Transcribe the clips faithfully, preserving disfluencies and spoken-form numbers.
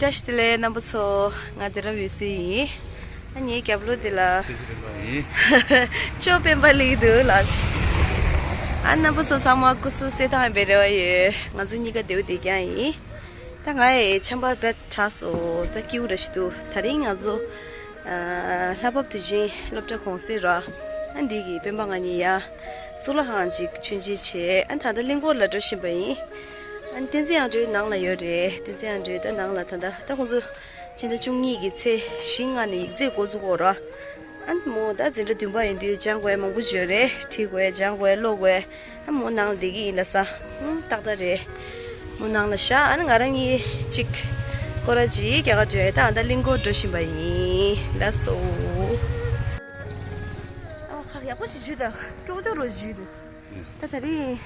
བཀྲ་ཤིས་བདེ་ལེགས་རྣམ་པ་ཚོ། ང་དེ་རབ་ཡོད་སྲིད་ཡིན། ཨ་ངའི་རྒྱབ་ལོགས་དེ་ལ་བསྟན་འཛིན་སྤེན་པ་ཡིན། ཅོ་སྤེན་པ་ལིག་འདུག་ལགས། ཨ་རྣམ་པ་ཚོ་ཚང་མ་སྐུ་གཟུགས་གསལ་ཐང་ཡིན་པའི་རེ་བ་ཡོད། ང་ཚོ་གཉིས་ཀ་བདེ་པོ་བདེ་རྐྱང་ཡིན། ད་ང་ཡི་ཆམ་པ་བེད་དྲག་སོང་། ད་སྐྱིད་པོ་ར་ཞིག་འདུག། ད་རིང་ང་ཚོ་ཨ་ལྷ་བབས་དུས་ཆེན་སློབ་གྲྭ་གུང་སེང་ར། ཨ་འདི་གི་སྤེན་པ་ང་གཉིས་ཡ་གཙུག་ལག་ཁང་ཅིག་མཆོད་མཇལ་བྱས། ཨ་ད་ལྟ་གླིང་སྐོར་ལ་འགྲོ་བཞིན་པ་ཡིན། ཨ་བསྟན་འཛིན་དབྱངས་སྒྲོན་ནང་ལ་ཡོད་རེད། བསྟན་འཛིན་དབྱངས་སྒྲོན་ད་ནང་ལ་ད་ད་ད་ཁོང་ཚོ་སྤྱི་ཟླ་བཅུ་གཉིས་ཀྱི་ཚེས་བཞི་ལྔ་ནས་ཡིག་ཚད་འགོ་འཛུགས་ཀྱི་ཡོད་ར། ཨ་མོ་ད་འཛིན་གྲྭ་བདུན་པ་ཡིན་དུས་སྦྱང་དགོས་མང་པོ་ཡོད་རེད། ཁྲིད་དགོས། སྦྱང་དགོས། ཀློག་དགོས། ཨ་མོ་ནང་ལ་བསྡད་ཀྱི་ཡིན་ལ་ས། ཧུམ་ཏག་ཏག་རེད། མོ་ནང་ལ་བཞག། ཨ་ནི་ང་རང་གཉིས་གཅིག་སྐོར་ར་ཅིག་རྒྱག་ག་འགྲོ་ཡ། ད་ཨ་ད་གླིང་སྐོར་འགྲོ་བཞིན་པ་ཡིན་ལགས་སོ། ཨ་ཁ་ཡག་པོ་ཞིག་འཇུས་དང་ཀྱོག་ཀྱོག་རོ་འཇུས་འདུག། ད་ད་རེས་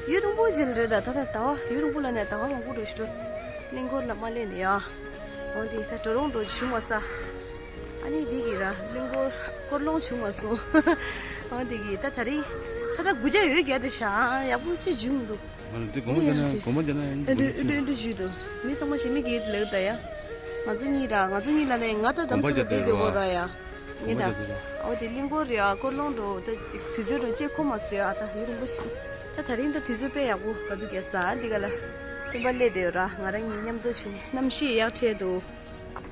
ཡུན་རིང་པོ་ཞིག་རེད། ད་ད་ད་ཟླ་བ་ཡུན་རིང་པོ་ལ་ནས་ཟླ་བ་མང་པོ་འགྲོ་ཞིག་འགྲོ། གླིང་སྐོར་ལ་མ་སླེབས་ནས་ཡ། འོ་འདི་ད་འགྲོ་རུང་འགྲོ་བྱུང་མ་ས། ཨ་ནི་འདི་གི་ར་གླིང་སྐོར་སྐོར་ལོང་བྱུང་མ་སོང་། འོ་འདི་གི་ད་ད་རིང་ད་ད་དགུ་བརྒྱ་ཡོད་རྒྱ་དེ་ཤ་ཡག་པོ་ཅིག་བྱུང་འདུག། ང་ལ་འདི་དགོངས་པ་བརྒྱབ་ན་དགོངས་པ་བརྒྱབ་ན་ཡང་ཨ་འདྲ་ཨ་འདྲ་ཨ་འདྲ་ཞུས་འདུག། མི་ཚང་མ་ཞེ་མི་སྐྱིད་ལེགས་ད་ཡ། ང་ཚོ་གཉིས་ར་ང་ཚོ་གཉིས་ལ་ནས་ང་ད་དམ་དགོངས་པ་སུ་བརྒྱབ་བསྡད་དེ་འོ་ར་ཡ། ངེད་ད། འོ་དེ་གླིང་སྐོར་རེད་ཨ། སྐོར་ལོང་འགྲོ་ད་དུས་ཚོད་འགྲོ་ཅེས་ཁོ་མ་སོས་ཨ། ད་ཡུན་རིང་པོ་ཞིག། ད་ད་རིང་ད་དུས་ཚོད་དཔེ་ཡག་པོ་ག་དུས་རྒྱག་ས་འདི་ག་ལ། སྤེན་པ་སླེབས་བསྡད་ཡོད་ར། ང་རང་གཉིས་མཉམ་དུ་ཕྱིན་ནས་གནམ་གཤིས་ཡག་འཕྲད་འདུག།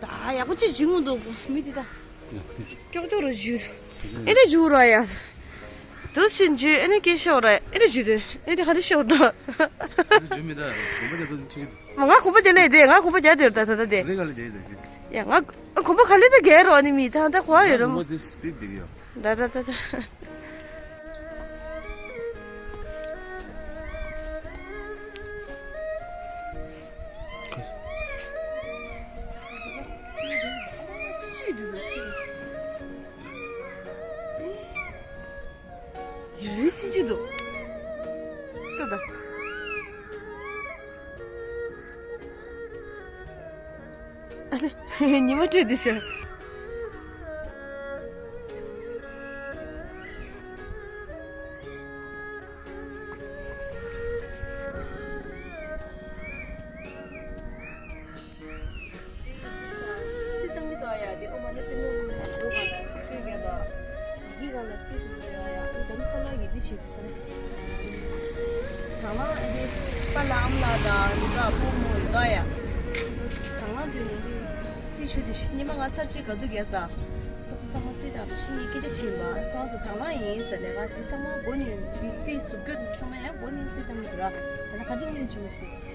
ད་ཡག་པོ་ཅིག་འཇུས་འོང་འདུག་མི་འདི་ད། ཀྱོག་ཀྱོག་ར་འཇུས། ཨེ་རེ་འཇུ་ར་ཡ། དུ་ཕྱིན་འཇུས་ཨེ་ནི་སྐད་ཤོར་ར་ཨེ་རེ་འཇུས་དུ་ཨེ་རེ་ཧ་རེ་ཤོར་ད། འཇུ་མི་ད་གོམ་པ་རྒྱག་ད་ཁྲིད། ང་གོམ་པ་རྒྱག་ལེ་དེ་ང་གོམ་པ་རྒྱག་དེ་ར་ད་ད་ད་དེ། རེ་ག་ལ་རྒྱག་ད་དེ། ཡ་ང་གོམ་པ་ག་ལེ་ད་རྒྱག་རོགས་ནི་མི་ད་ད་གོ་ཡོད་ར་མོ། ད་ད་ད་ད། ཡ་ཡི་ཅི་ཅི་འདུག། ལྟོས་དང་། ཨ་ལེ། ཉི་མ་སྤྲོས་འདི་ཤོད། ཙི་བཏང་གི་འདུག་ཡ། དེ་ཨོ་མ་ནི་པི་ནོ་ལུ་ནི་འགྲོ་ག་ལ་ལྟོས་རྒྱ་དང་། ཡི་ག་ལ་ཙི་འདུག་ཡ། ཡ་ཨ་དམ་ས་ལ་གི་འདི་ཞིག་འདུག་ག་ལ། དང་ལ་ཨ་འདི་པ་ལ་ཨམ་ལ་དང་ནི་ག་ཕོ་མོ་ཡི་ག་ཡ། དང་ལ་དུས་ནི་འདི་ཙི་ཆུ་འདི་ཤི་ཉི་མ་ང་ཚར་གཅིག་ག་འདུག་རྒྱ་ས། ཁོ་ཚོ་ཚང་མ་ཙི་དང་ཤི་ཉི་སྐད་ཆ་བྱིན་པ་ཁོང་ཚོ་དང་ལ་ཡིན་ཟེར་ལས་ཀ་འདི་ཚང་མ་མགོ་ནི་འདི་ཙི་ཟུག་རྒྱུ་འདི་ཚང་མ་ཡང་མགོ་ནི་ཙི་བཏང་གི་འདུག་ར། ད་ལ་ག་འདི་ཉིན་བྱུང་སོང་།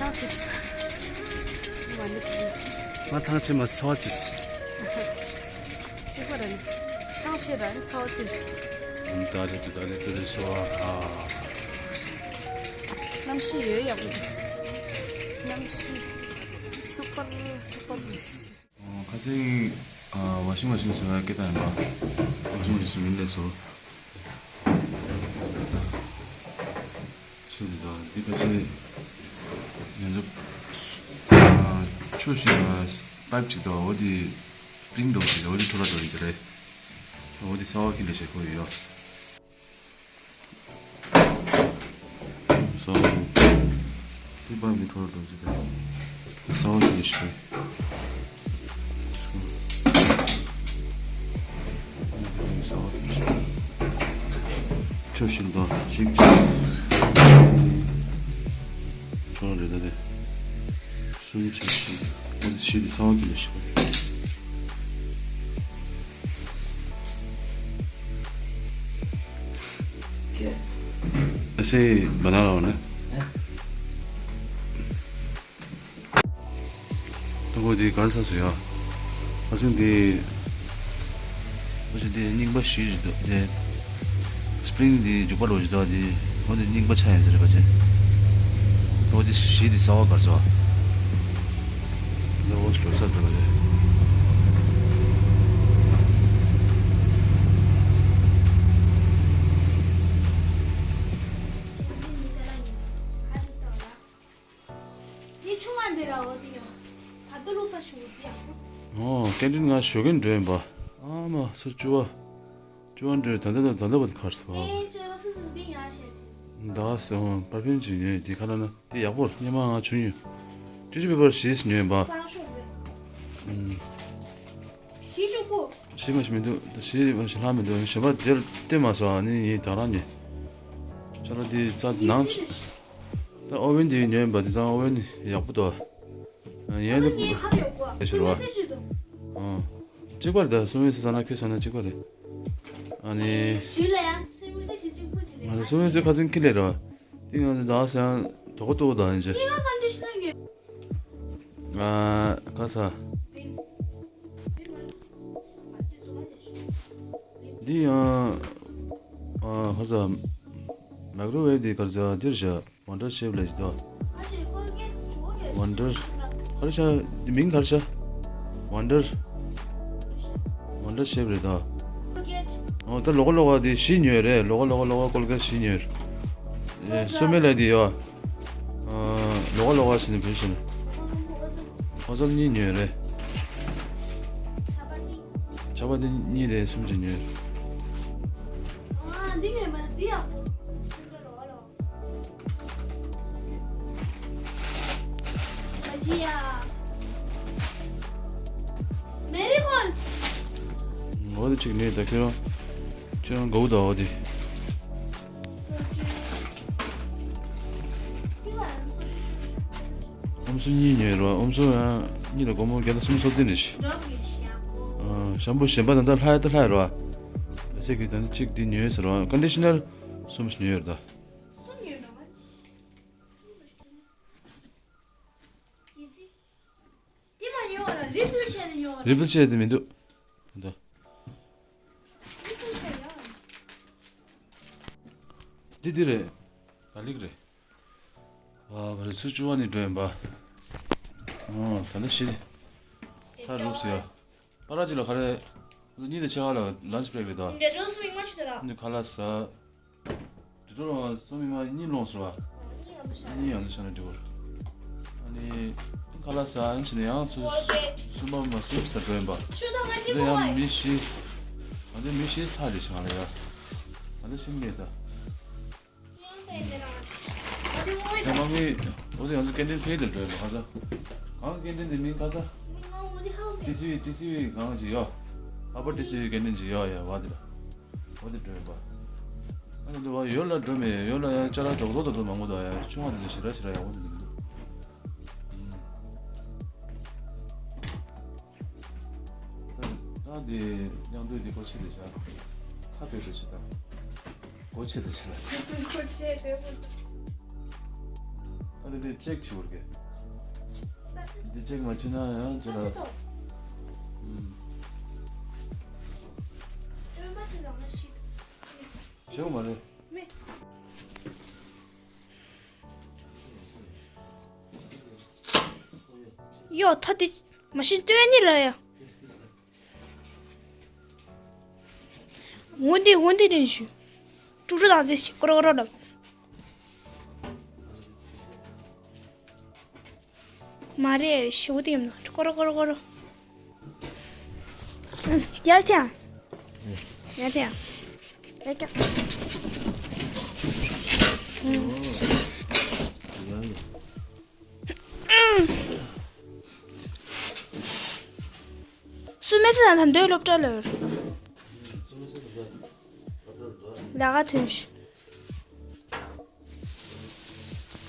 ཐང་ཆད། ང་ནི་ང་ཐང་ཆད་མ་ཚ་བ་ཆད། གཅིག་པ་ར་ནི། ཐང་ཆད་ར་ནི་ཚ་བ་ཆད། ད་རེ་ད་རེ་ད་རེ་ཤོ་ཨ། གནམ་གཤིས་ཡོད་ཡག་པོ་འདུག། གནམ་གཤིས་སུ་པར་སུ་པར་འདུག། ཁ་སང་ཨ་ཝ་ཤིང་མ་ཤིན་བཟོ་ཡ་སྐད་བཏང་ཡིན་པ། ཝ་ཤིང་མ་ཤིན་བཟོ་མིན་ལས་བཟོ། ཚུལ་འདི་དང་འདི་ཁ་ཆེ། ང་ཚོ་ཨ་ཆུ་ཞིག་ལ་པའིབ་ཅིག་འདུག། འོ་དེ་སྤྲིན་འགྲོ་གི་འོ་དེ་འཕྲོ་བརླག་འགྲོ་གི་རེད། འོ་དེ་གསར་པ་ཁྱེར་ལས་བྱེད་དགོས་ཡོད། གསར་པ་འདི་པའིབ་འཕྲོ་བརླག་འགྲོ་གི་རེད། གསར་པ་ཁྱེར་ལས་བྱེད། ཆོ་བཞིན་དུ་ཞིག་ཆོ་རེ་ད་དེ་གསུམ་ཆེ་ཞིག་ཨ་ཞིག་གི་ས་བ་གི་ལ་ཞིག་ཨ་སེ་བ་ན་ར་བ་ན། ཏོ་གོ་དེ་གར་ས་སུ་ཡ། ཨ་སེ་དེ་ ཁོ་ཚོ་འདི་རྙིང་པ་བཞི་རེད་འདུག་དེ་སི་པི་རིང་འདི་འཇུག་པ་ལོ་ཞིག་འདུག་དེ་ཁོ་འདི་རྙིང་པ་ཆགས་ཡིན་ཟེར་རེད་པ་ཅེ། ཁོ་འདི་བཞི་འདི་གསར་པ་གར་སོ། འདི་འོ་འགྲོ་ས་འདུག་པ་ཅེ། འདི་ཆུང་བ་འདི་ར་འོ་འདི་ཡོད། ད་ལྟ་བླུགས་ས་ཆུང་བ་འདི་ཡག་པོ། ཨོ་ཀན་ཊིན་ང་ཞོགས་ཀས་འགྲོ་ཡིན་པ། ཨ་མ་སུ་བཅུ་བ། བཅུ་བ་འགྲོ་ད་ལྟ་ད་ལྟ་བ་གར་སོ། ཨེ་ཅོ་སུ་སུ་འདི་ཡང་ཤེས་སི། ད་སོ་པར་ཕིའུམ་ཅིག་ཉོས་འདི་ཁ་ལ་ན་འདི་ཡག་པོ་སྙན་མ་ང་བྱུང་ཡོད། ཊི་ཤུ་པེ་པར་བཞི་ཉོས་ཡིན་པ། གཙང་ཤོག་རེད། ཨུམ། བཞི་བཅུ་དགུ། བཞི་མ་ཞིག་མི་འདུག་བཞི་མ་ཞིག་ལྷག་མི་འདུག་གཞན་པ་དེར་སྟོན་མ་སོང་ཨ་ནི་ཡིན་ད་རང་ཉོས། ཅ་ལག་འདི་རྩ་ནང་། ད་ཨོ་ཝེན་དེ་ཉོས་པ་དེ་ཚང་ཨོ་ཝེན་ཡག་པོ་འདུག་ཡན་དེ་ངའི་ཕ་ཡོད་གོ། དེ་ཤི་རོ། སུ་མི་སེ་ཤི་དུ། ཨང་། གཅིག་པར་ད་སུ་མི་སེ་ས་ན་ཁེ་ས་ན་གཅིག་པ་རེད། ཨ་ནི། ཞི་ལ་ཡང་སུ་མི་སེ་ཤི་གཅིག་པུ་ཅི་རེད། ང་སུ་མི་སེ་ཁ་ཚིན་ཁི་ལེ་རོ། དེ་ང་ད་ས་ཡང་དོ་གོ་ཏོ་ད་ཡིན་ཅེ། ངའི་ཁ་ཀོན་ཌི་ཤི་ནར་ཡོད། ང་ཁ་ས། འདི་ཡང་ཨ་ཧ་ས་མའི་ཀྲོ་ཝེབ་འདི་གར་ཟ་འདིར་བཞག་ཝན་ཌར་ཤེབ་ལས་ཤིག་དོ། ཝན་ཌར། གར་ཤ་འདི་མིང་གར་ཤ། ཝན་ཌར། ཝན་ཌར་ཤེབ་རེད་དོ། ཨོ་ད་ལོག་ལོག་འདི་བཞི་ཉོས་རེད། ལོག་ལོག་ལོག་ཀོལ་གེཊ་བཞི་ཉོས་རེད། སོ་མེ་ལ་འདི་ཡོ། ལོག་ལོག་ཞིག་ནི་བུ་ཞིག་ནི། ཧོ་ཙམ་གཉིས་ཉོས་རེད། ཆ་པ་འདི་གཉིས་རེད་གསུམ་ཅིག་ཉོས། ཨ་འདི་ཉོས་མ་འདི་ཡག་པོ། ཨ་ཅི་ཡ། མེ་རི་གོན། འོ་དེ་གཅིག་ནས་ད་ཁྱོད་རང་ཁྱོད་རང་དགའ་བོ་དང་འོ་དེ། ཨོམ་སྲུ་གཉིས་ཉོས་རོ། ཨོམ་སྲུ་ཡང་གཉིས་ལ་སྒོར་མོ་བརྒྱ་དང་སུམ་ཅུ་སོ་བདུན་རེད། ཤམ་པུ་གཞན་པ་ད་ལྟ་ལྷ་ཡ་ད་ལྷ་ཡ་རོ། སེ་གི་ད་ནི་གཅིག་འདི་ཉོས་ཟེར་རོ། ཀོན་ཌི་ཤི་ནར་གསུམ་ཉོས་ཡོད་ད། གསུམ་ཉོས་འགྲོ་མ། ཡིན་ཙི། དེ་མ་ཡོང་བ་ལ་རི་ཕིལ་བྱས་ནས་ཡོང་བ་ལ། རི་ཕིལ་བྱས་དེ་མི་འདུག་ད། རི་ཕིལ་བྱས་ཡོང་བ་ལ། འདི་འདི་རེད། ག་ལིག་རེད། ཨ་བ་རེ་ཚུ་བཅུ་བ་ནས་འགྲོ་ཡིན་པ། ཨོ་ད་ནི་ཤི། ས་རུག་སུ་ཡ། པ་ར་ཅི་ལ་ག་རེ། གཉིས་དང་ཕྱེད་ཀ་ལ་ལན་ཆི་བྷི་རེག་རེད་ད། འདྲ་ཅོ་སུ་ཡིན་མ་ཆུ་ད་ར། འདི་ཁ་ལག་ཟ། དེ་ཚོ་ལ་སོ་མི་མ་གཉིས་ལོངས་སོ་བ། གཉིས་ཡང་ཚོ་ཤ་ན་འགྲིག་གོ། ཨ་ནི་ཁ་ལག་ཟ་ཡིན་ཕྱིན་ནས་ཡང་ཚོ་སུ་མ་མ་སེམས་ཟ་འགྲོ་ཡིན་པ། ཆུ་དང་ང་གཉིས་དེ་ཡང་མི་ཤི། ང་ཚོ་མི་ཤི་ཐག་རེད་ཤང་ལ་ཡ། ང་ཚོ་ཤི་མེད་ད། ཡང་མ་མི་འོ་དེ་ང་ཚོ་ཀེན་ཊིན་ཕེ་དེ་འགྲོ་ཡིན་པ་ཁ་ཚ། གང་ཀེན་ཊིན་དེ་མིང་ཁ་ཚ། ཊི་སི་ཝི་ཊི་སི་ཝི་གང་ཞིག་ཡོད། ཨ་ཕར་ཊི་སི་ཝི་ཀེན་ཊིན་ཞིག་ཡོད་ཡ་བ་དེ་ལ། འོ་དེ་འགྲོ་ཡིན་པ། ཨ་ནི་འདི་བ་ཡོད་ལ་འགྲོ་མེད་ཡོད་ལ་ཡང་ཅ་ལག་རྡོག་རྡོག་རྡོག་རྡོག་མང་པོ་འདུག་ཡ་ཆུང་བ་དེ་ལ་ཞེ་དྲག་ཞེ་དྲག་ཡག་པོ་དེ་འདུག་ད་ད་དེ་མཉམ་དུ་དེ་སྒོ་ཕྱེ་དེ་བྱ། ཁ་བེད་དེ་བྱེད་ད། སྒོ་ཕྱེ་དེ་བྱེད་ད། སྒོ་ཕྱེ་དེ་བོ། ད་དེ་དེ་ཅེག་བྱེད་འུར་གེ། འདི་ཅེག་མ་བྱེད་ན་ཡང་ཅེག་ལ། ཨུམ། སྐྱོན་པ་དེ་ལ་མ་ཤི། ཞེའུ་མ་རེད། མེད། ཡོ་ཐ་དེ་མ་ཤི་ལྟོས་ནི་ར་ཡ། འོན་ཏེ་འོན་ཏེ་རེད་ཞུ། ཀྲུ་ཀྲུ་དང་དེ་ཞིག་ཀོ་རོ་ཀོ་རོ་ལབ། མ་རེད་ཞེ་པོ་དེ་ཡིན་ནོ་ཀོ་རོ་ཀོ་རོ་ཀོ་རོ། རྒྱལ་ཐང་། རྒྱལ་ཐང་། རྒྱལ་ཐང་། སུ་མེད་ས་ན་ད་འདོད་སློབ་གྲྭ་ལ། ལ་ག་ཐོན་ཤི།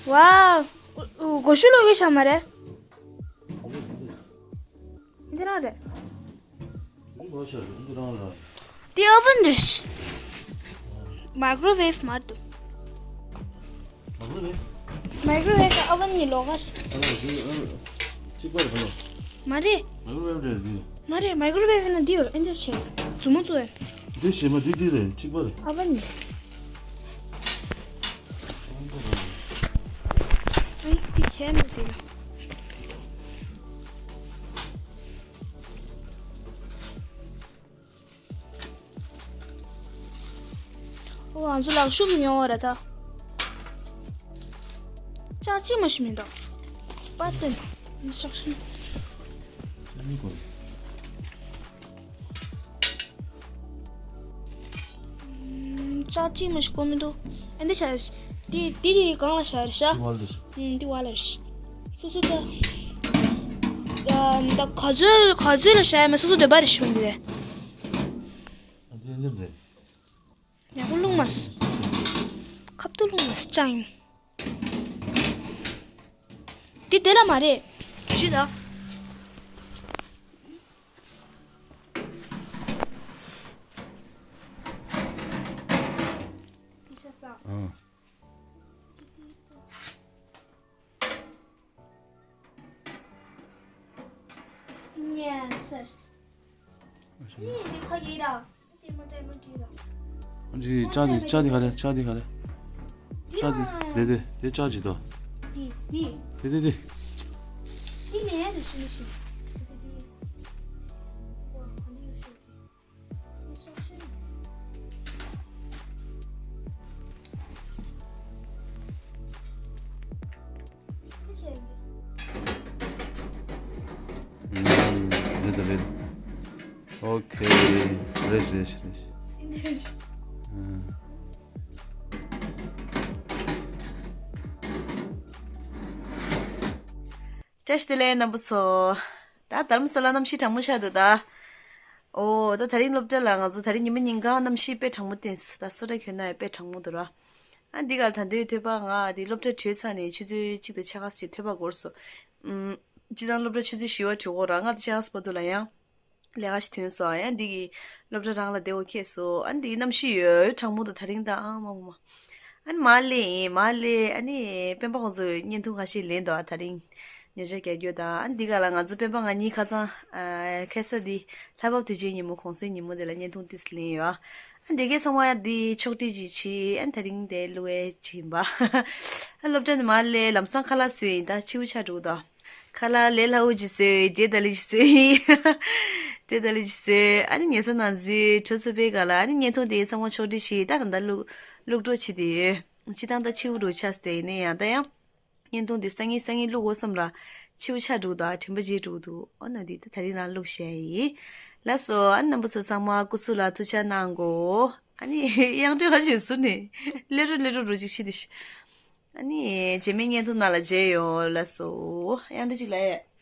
ཝའོ། གོ་ཤུ་ལོ་གི་ཤ་མ་རེད། འདི་རང་རེད། འདི་ཨོ་ཝན་རེད། མའི་ཀྲོ་ཝེབ་མ་རེད། མའི་ཀྲོ་ཝེབ་དང་ཨོ་ཝན་གཉིས་ལོགས་ཀ་རེད། གཅིག་པ་རེད་ཁ་ལོ། མ་རེད། མའི་ཀྲོ་ཝེབ་རེད་འདི། མ་རེད། མའི་ཀོ་རོ་ཝེབ་ན་འདི་ཡོད། ཨེ་འདྲ་བྱས། མཛུབ་མོ་བཙུགས་ཡ། འདི་ཞེ་མ་འདི་འདི་རེད། གཅིག་པ་རེད། ཨ་བ་ནི། ཨ་འདི་བྱས་མ་འདི་ལ། ཨོ་ང་ཚོ་ལག་ཤུབས་ཉོ་བ་རེད་ད། ལྕགས་གཅིག་མ་ཞིག་མི་འདུག་པར་སྟོན་པ། ཨིན་སི་ཊྲག་ཤན། ཅི་མི་དགོས། ལྕགས་གཅིག་མ་ཞིག་དགོས་མི་འདུག་ཨ་འདི་བྱ། འདི་འདི་གི་སྒང་ལ་བྱ་རེད་ཤག་ཝལ་རེད། ཨུམ་འདི་ཝལ་རེད། སོ་སོ་ད། ད་ག་ཚོད་ག་ཚོད་ལ་བྱ་ཡ་མེད། སོ་སོ་འདོད་པ་རེད་ཤོད་འདི་རེད། ཨ་འདི་འདི་རེད། ཡག་པོ་བླུགས་མ་སོང་། ཁབ་ཏུ་བླུགས་མ་སོང་། ཅང་། འདི་དེ་ལ་མ་རེད། ཞུ་ད། ཨ། ཉན་ཚར། ཨ་ནི་འདི་ཁ་ཡིན་ར། ཏེ་མ་ཏེ་མ་ཏི་ར། ཨ་ཅི་ལྕགས་འདི་ལྕགས་འདི་ག་རེ། ལྕགས་འདི་ག་རེ། ལྕགས་འདི་འདི་འདི་འདི་ལྕགས་ཅིག་དོ། འདི་འདི། འདི་འདི་འདི། འདི་ནས་འདི་ཤི་ནི་ཤི། འདི་འདི། ཝ་ཁ་ནི་ཤི། ཨུམ། རེད་དོ་རེད། ཨོ་ཁེ། རེད་རེད་རེད། ཨུམ། བཀྲ་ཤིས་བདེ་ལེགས་རྣམ་པ་ཚོ། ད་དྷ་རམ་ས་ལ་གནམ་གཤིས་གྲང་མོ་ཤར་འདུག་ད། ཨོ་ད་དེ་རིང་སློབ་གྲྭ་ལ་ང་ཚོ་དེ་རིང་ཉི་མ་ཉིན་གང་གནམ་གཤིས་དཔེ་གྲང་མོ་བསྟན་སོང་། ད་སོ་ཊ་གྱོན་ན་ཡང་དཔེ་གྲང་མོ་འདུག་ར། ཨ་འདི་ག་ལ་ད་འདོད་ཐོས་པ། ང་འདི་སློབ་གྲྭ་གྲོལ་ཚར་ནས་ཆུ་ཚོད་གཅིག་དང་ཕྱེད་ཀ་ཅིག་ཐོས་པ་འགོར་སོང་། ཨུམ། སྤྱིར་བཏང་སློབ་གྲྭ་ཆུ་ཚོད་བཞི་པ་གྲོལ་གོ་ར། ལྔ་དང་ཕྱེད་ཀ་བར་དུ་ལ་ཡང་ལས་ཀ་ཞིག་ཐོན་སོང་། ཡང་འདི་གི་སློབ་གྲྭ་རང་ལ་བདེ་བོ་ཁེལ་སོང་། ཨ་འདི་གནམ་གཤིས་ཡོད་ཡོད་གྲང་མོ་འདུག་དེ་རིང་ད། ཨ་མ་མ་མ། ཨ་ནི་མར་སླེབས་ཡིན། མར་སླེབས། ཨ་ནི་སྤེན་པ་ཁོང་ཚོས་བརྙན་ཐུང་ཁ་ཤས་ལེན་འདུག་ཨ་དེ་རིང་ཉོ་ཆ་རྒྱག་རྒྱུ་དང་། ཨ་ནི་འདི་ག་ལ་ང་ཚོ་སྤེན་པ་ང་གཉིས་ཁ་སང་ཨ་ཁ་སང་འདི་ལྷ་བབས་དུས་ཆེན་ཉིན་མོ་གུང་སེང་ཉིན་མོ་དེ་ལ་བརྙན་ཐུང་ཏོག་ཙམ་ལེན་ཡོད། ཨ་འདི་གའི་ཚང་མ་འདི་ཕྱོགས་སྒྲིག་ཅིག་བྱས། ཨ་དེ་རིང་དེ་བླུག་ཡས་ཅིག་ཡིན་པ། ཨ་སློབ་གྲྭ་ནས་མར་སླེབས། ལམ་སང་ཁ་ལག་བཟོས་ཡིན། ད་ཕྱི་པོ་ཆགས་འགྲོ་གི་འདུག་ཁ་ལག་ལས་སླ་བོ་ཅིག་བཟོས། འབྲས་དང་ལི་ཅིག་བཟོས་ཡིན། འབྲས་དང་ལི་ཅིག་བཟོས། ཨ་ནི་ཉལ་ས་ནང་འཛུལ། ཁྲོ་ཚུ་པའི་སྒང་ལ། ཨ་ནི་བརྙན་ཐུང་དེ་ཚང་མ་ཕྱོགས་སྒྲིག་བྱས། ད་ད་ལྟ་བླུག་བླུག་འགྲོ་བྱེད་དེ་ཡོད། སྤྱིར་བཏང་ད་ཕྱི་པོ་འགྲོ་ཆགས་སོང་། དེ་ཡིན་ན་ཡང་ད་ཡང་བརྙན་ཐུང་དེ་སང་ཉིན་སང་ཉིན་བླུག་དགོས་བསམ་ར། ཕྱི་པོ་ཆགས་འགྲོ་གི་འདུག་ཨ་དྲན་པ་བརྗེད་འགྲོ་གི་འདུག་ཨ་ནི་འདི་ད་དེ་རིང་རང་བླུག་བཞག་ཡིན། ལགས་སོ། ཨ་ནི་རྣམ་པ་ཚོ་ཚང་མ་སྐུ་གཟུགས་ལ་ཐུགས་ཅག་གནང་གོ་ཨ་ནི་དབྱངས་སྒྲོལ་ཧ་ཅང་ཟུར་ནས་ལེ་རུ་ལེ་རུ་རུ་ཅིག་ཤི་དེ་ཤི། ཨ་ནི་རྗེས་མའི་བརྙན་ཐུང་ནང་ལ་མཇལ་ཡོང་། ལགས་སོ། དབྱངས་སྒྲོལ་ཅིག་ལ་ཡ།